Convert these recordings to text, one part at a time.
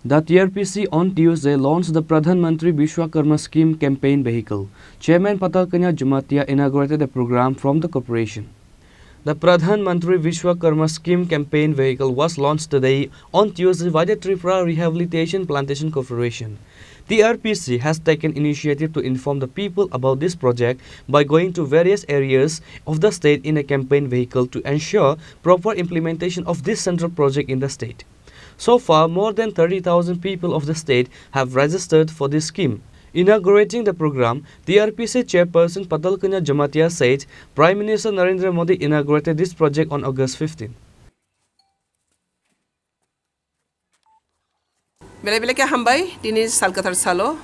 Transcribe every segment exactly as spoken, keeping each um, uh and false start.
The T R P C on Tuesday launched the Pradhan Mantri Vishwakarma Scheme campaign vehicle. Chairman Patal Kanya Jamatia inaugurated the program from the corporation. The Pradhan Mantri Vishwakarma Scheme campaign vehicle was launched today on Tuesday by the Tripura Rehabilitation Plantation Corporation. T R P C has taken initiative to inform the people about this project by going to various areas of the state in a campaign vehicle to ensure proper implementation of this central project in the state. So far, more than thirty thousand people of the state have registered for this scheme. Inaugurating the program, T R P C chairperson Patal Kanya Jamatia said Prime Minister Narendra Modi inaugurated this project on August fifteen. Belai belai khe hambai, tini sal kwthar salo.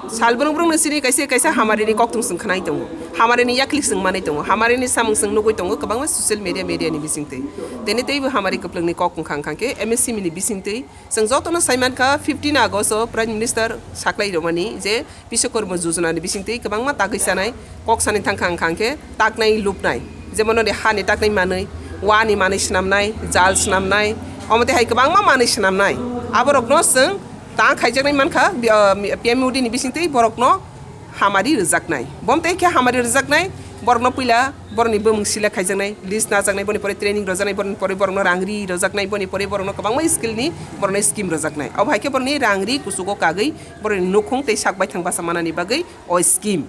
Sal brung brung no sini kaisa kaisa hamari ni kokthum sung khnai tongo. Hamari ni yaklik sung manai tongo. Hamari ni samung sung nugui tongo kwbangma social media, media ni bising twi. Tini teibo hamari kwplwng ni kok wngkha wngkha khe M S C M ni bising twi. Chwng jotono sai mankha, fifteen August o Prime Minister saklai romani je Biswakarma Yojana ni bising twi kwbangma tagwi chanai kok sani thangkha wngkha khe taknai lupnai, jemon noni hani taknai manwi, wani manwi swnamnai, jal swnamnai, omo tei hai kwbangma manwi swnamnai. Aborokno chwng tang khaijaknai mankha, bi-, ah, P M Modi ni bising twi borokno hamari rwjaknai. Bom tei khe hamari rwjaknai, borokno puila borokni bumung select khaijaknai, list najaknai, boni pore training rwjaknai, boni pore borokno rang ri rwjaknai, boni pore borokno kwbangma skill ni borokno scheme rwjaknai. Obo hai khe borokni rang ri kuchugo kagwi borokni nukhung tei sak baithang basa manani bagwi o scheme.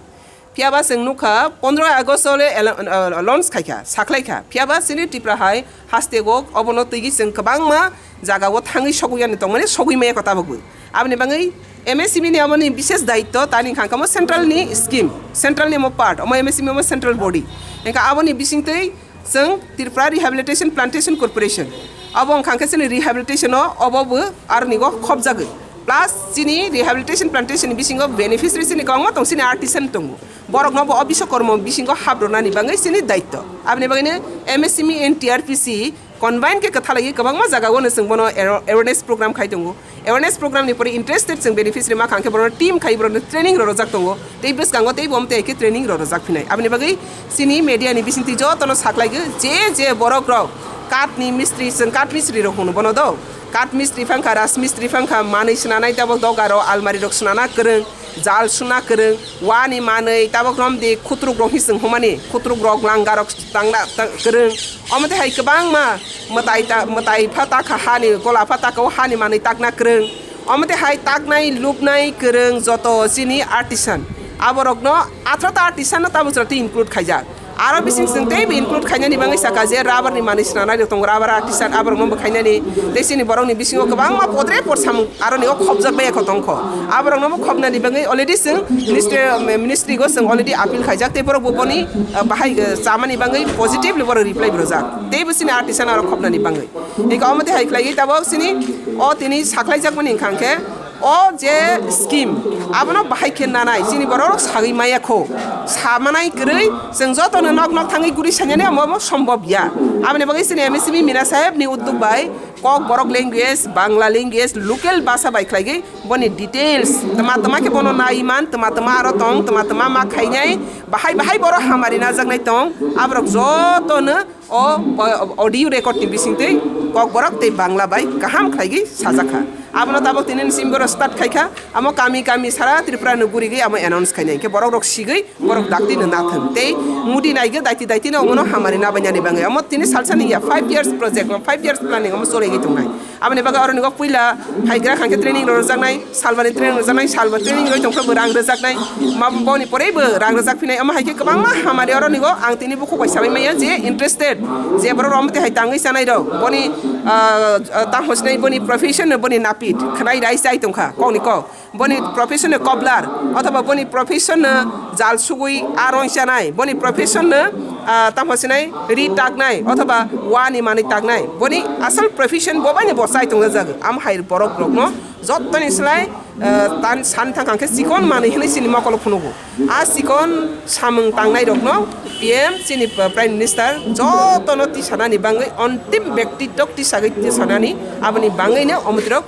Phiya ba chwng nukha, pondro August o le ela-, uh, launch khaikha, sakhlaikha. Phiya ba chini Tripura hai haste go obono twigwi chwng kwbangma jaga o thangwi sogwi yani tongmani sogwi maya kota bogwi. Aboni bagwi M S M E ni aboni bishes daitto tani khangkamo central ni scheme, central ni omo part, omo M S M E omo central body. Engka aboni bising twi chwng Tripura Rehabilitation Plantation Corporation. Abo wngkha khe chini rehabilitation o obo bo aroni go khopjagwi. Plus chini rehabilitation plantation ni bisingo beneficiary chini kwbangma tong, chini artisan tongo. Borokno bo o Biswakarma bisingo hap rwnani bagwi chini daitto. Aboni bagwino M S M E and T R P C combine khe kwthalaiwi kwbangma jagao no chwng bono ero-, awareness program khai tongo. Awareness program ni pore interested chwng beneficiary ma khang khe borokno team khai borokno training rw rwjak tongo. Tei bwskango tei bo amtwi hai khe training rw rwjak phinai. Aboni bagwi chini media ni bisingtwi jotono saklaigo je je borok rok kath ni mistri, chwng kath mistri rok hwno bono do. Kath mistri phangkha, raj mistri phangkha, manwi swnanai tabok doga rok almari rok swnana kwrwng. Jal suna kwrwng, wani manwi tabok romdi khutruk rok hi chwng humani, khutruk rok langa rok tangna tang kwrwng. Omo tei hai kwbangma mwtai ta-, mwtai pha takha hani, gola pha taka o hani manwi takna kwrwng. Omo tei hai taknai lubnai kwrwng joto chini artisan. Aborokno athro ta artisan no tabuk jora tei include khaijak. Aro bising chwng teibo include khainani bagwi saka je rubber ni manwi swnanai rok tongo, rubber artisan aborokno bo khainani. Tei chini borokni bisingo kwbangma podre podsamung aroni o khopjak bai kho tongkho. Aborokno bo khopnani bagwi already chwng ministry, ministry go chwng already appeal khaijak tei borok bo boni, ah, bahai, ah, chamani bagwi positively borok reply rwjak. Teibo chini artisan aro khopnani bagwi. Iko omo tei hai khlaiwi tabok chini o tini sakhlaijakmani wngkha khe, o je scheme, abono bahai khe nanai, chini borok rok sagwi maya kho. Samanai kwrwi, chwng jotono nok nok thangwi guri sanani omo, omo sombhob ya. Aboni bagwi chini M S M E Mina Saheb ni udduk bai, Kokborok language, Bangla language, local bhasha bai khlaigwi boni details, tma tma khe bono naiman, tma tma aro tong, tma tma ma khainai, bahai bahai borok hamari najaknai tong, aborok jotono o, o, audio record ni bisingtwi Kokborok tei Bangla bai kaham khlaigwi sajakha. Abono tabok tini ni simi borok start khaikha, amo kami kami sara Tripura no gurigwi amo announce khainai. Hinkhe borok rok sigwi borok dakti no nathwng. Tei mudi naigwi daiti daiti no omono hamari nabainani bagwi. Amo tini salsa ni ya five years project, five years planning amo cholaigwi tongnai. Aboni bagwi aroni go puila phaigra khangkhe training rw rwjaknai, salbani training rwjaknai, salba training rwi tongkhe bo rang rwjaknai. Ma boni porei bo rang rwjak phinai, omo hai khe kwbangma hamari aroni go ang tini bukhuk bai sabai maya je interested, je borok rok omo tei hai tangwi chanai rok, boni, ah, ah, tamo sinai boni profession no boni napit khwnai rai chai tongkha kokni kok. Boni profession no cobbler, othoba boni profession no jal sugwi arong chanai, boni profession no, ah, tamo sinai ri taknai, othoba wani manwi taknai, boni asal profession bo bai ni bo chai tongjajago. Am hai borok rokno jottoni slai Ah, tan san thang khe chikon manwi hinwi chini mokolo phunugo. A chikon samung tangnai rokno P M chini Prime Minister jotono tisanani bangwi ontim bekti tok tisagwi tisanani aboni bangwino omotirok,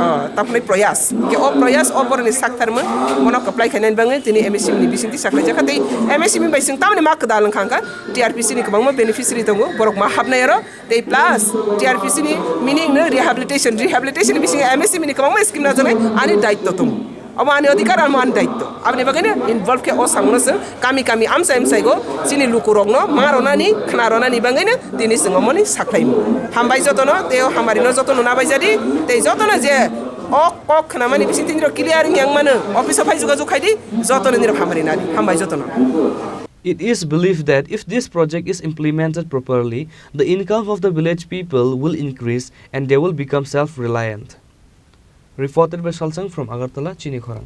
ah, tamphwnai proyas. Ke o proyas o boroni saktharmung bono kwplai khainani bangwi tini M S M ni bising tisaklaijak kha tei M S M bai chwng tamni ma kwdal wngkha kha T R P C ni kwbangma beneficiary tongo borok ma hapnai aro. Tei plus T R P C ni meaning no rehabilitation, rehabilitation ni bisingo M S M E ni kwbangma scheme najaknai ani daitto tongo. Omo ani odhikar, amo ani daitto. Aboni bagwi no involve khe o samung no chwng kami kami amchai amchai go chini luku rok no ma ronani, khna ronani bagwi no tini chwng omo ni sakhlaimo. Hambai jotono, tei o hamari no jotono nabai jadi, tei jotono je o kok khna mani bising tini rok clear wng yang mano, office o phai jogajog khai di, jotono nini rok hamari nadi. Hambai jotono. It is believed that if this project is implemented properly, the income of the village people will increase and they will become self-reliant. Reported by Salsang from Agartala, Chini Khorang.